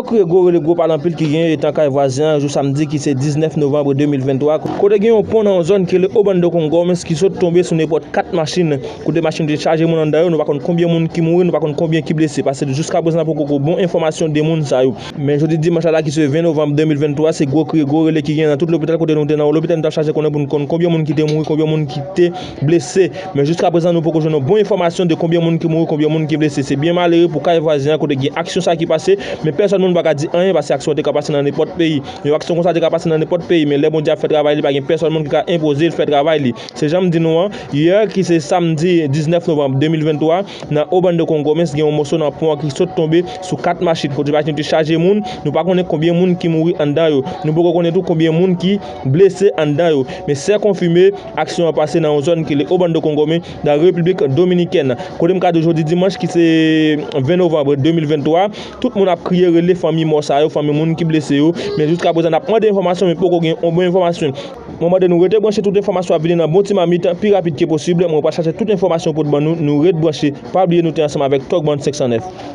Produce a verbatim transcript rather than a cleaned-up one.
Kriye gwo rele gwo pale anpil ki genyen etan kay vwazen an jou samdi ki se diznèf novanm de mil venntwa, kote gen yon pon nan yon zòn ki rele Obando Congomes ki sot tonbe sou nenpòt kat machin, kote machin te chaje moun anndan yo, nou pa konn konbyen moun ki mouri, nou pa konn konbyen ki blese, paske jiska prezan poko gen bon enfòmasyon de moun sa yo. Men jodi dimanch la ki se ven novanm de mil venntwa, se gwo kriye gwo rele ki genyen nan tout lopital kote nou te nan yon lopital, nou t ap chache konnen pou n konn konbyen moun ki te mouri, konbyen moun ki te blese. Men jiska prezan nou poko jwenn yon bon enfòmasyon de konbyen moun ki mouri, konbyen moun ki blese. Se byen malere pou kay vwazen an kote gen aksyon sa ki pase, men pèsòn moun pa ka di anyen paske aksyon an te ka pase nan nenpòt peyi. Yon aksyon konsa te ka pase nan nenpòt peyi, men lè Bondye ap fè travay li, pa gen pèsòn moun ki ka enpoze l fè travay li. Se jan m di nou an, yè ki se samdi diznèf novanm de mil venntwa, nan Obando Congomes gen yon moso nan pon an ki sot tonbe sou kat machin, kote machin te chaje moun, nou pa konnen konbyen moun ki mouri anndan yo, nou poko konnen tou konbyen moun ki blese anndan yo. Men se konfime, aksyon an pase nan yon zòn ki rele Obando Congomes, nan Repiblik Dominikèn. Kote m ka di w jodi dimanch ki se ven novanm de mil venntwa, tout moun ap kriye rele fanmi mò sa yo, fanmi moun ki blese yo, men jiska prezan n ap mande enfòmasyon, men poko gen yon bon enfòmasyon. Mwen mande nou rete branche, tout enfòmasyon ap vini nan bon ti mamit pi rapid ke posib. Mwen pral chache tout enfòmasyon pou t ban nou. Nou ret branche. Pa bliye nou te ansanm avèk Talk Band senk san nèf.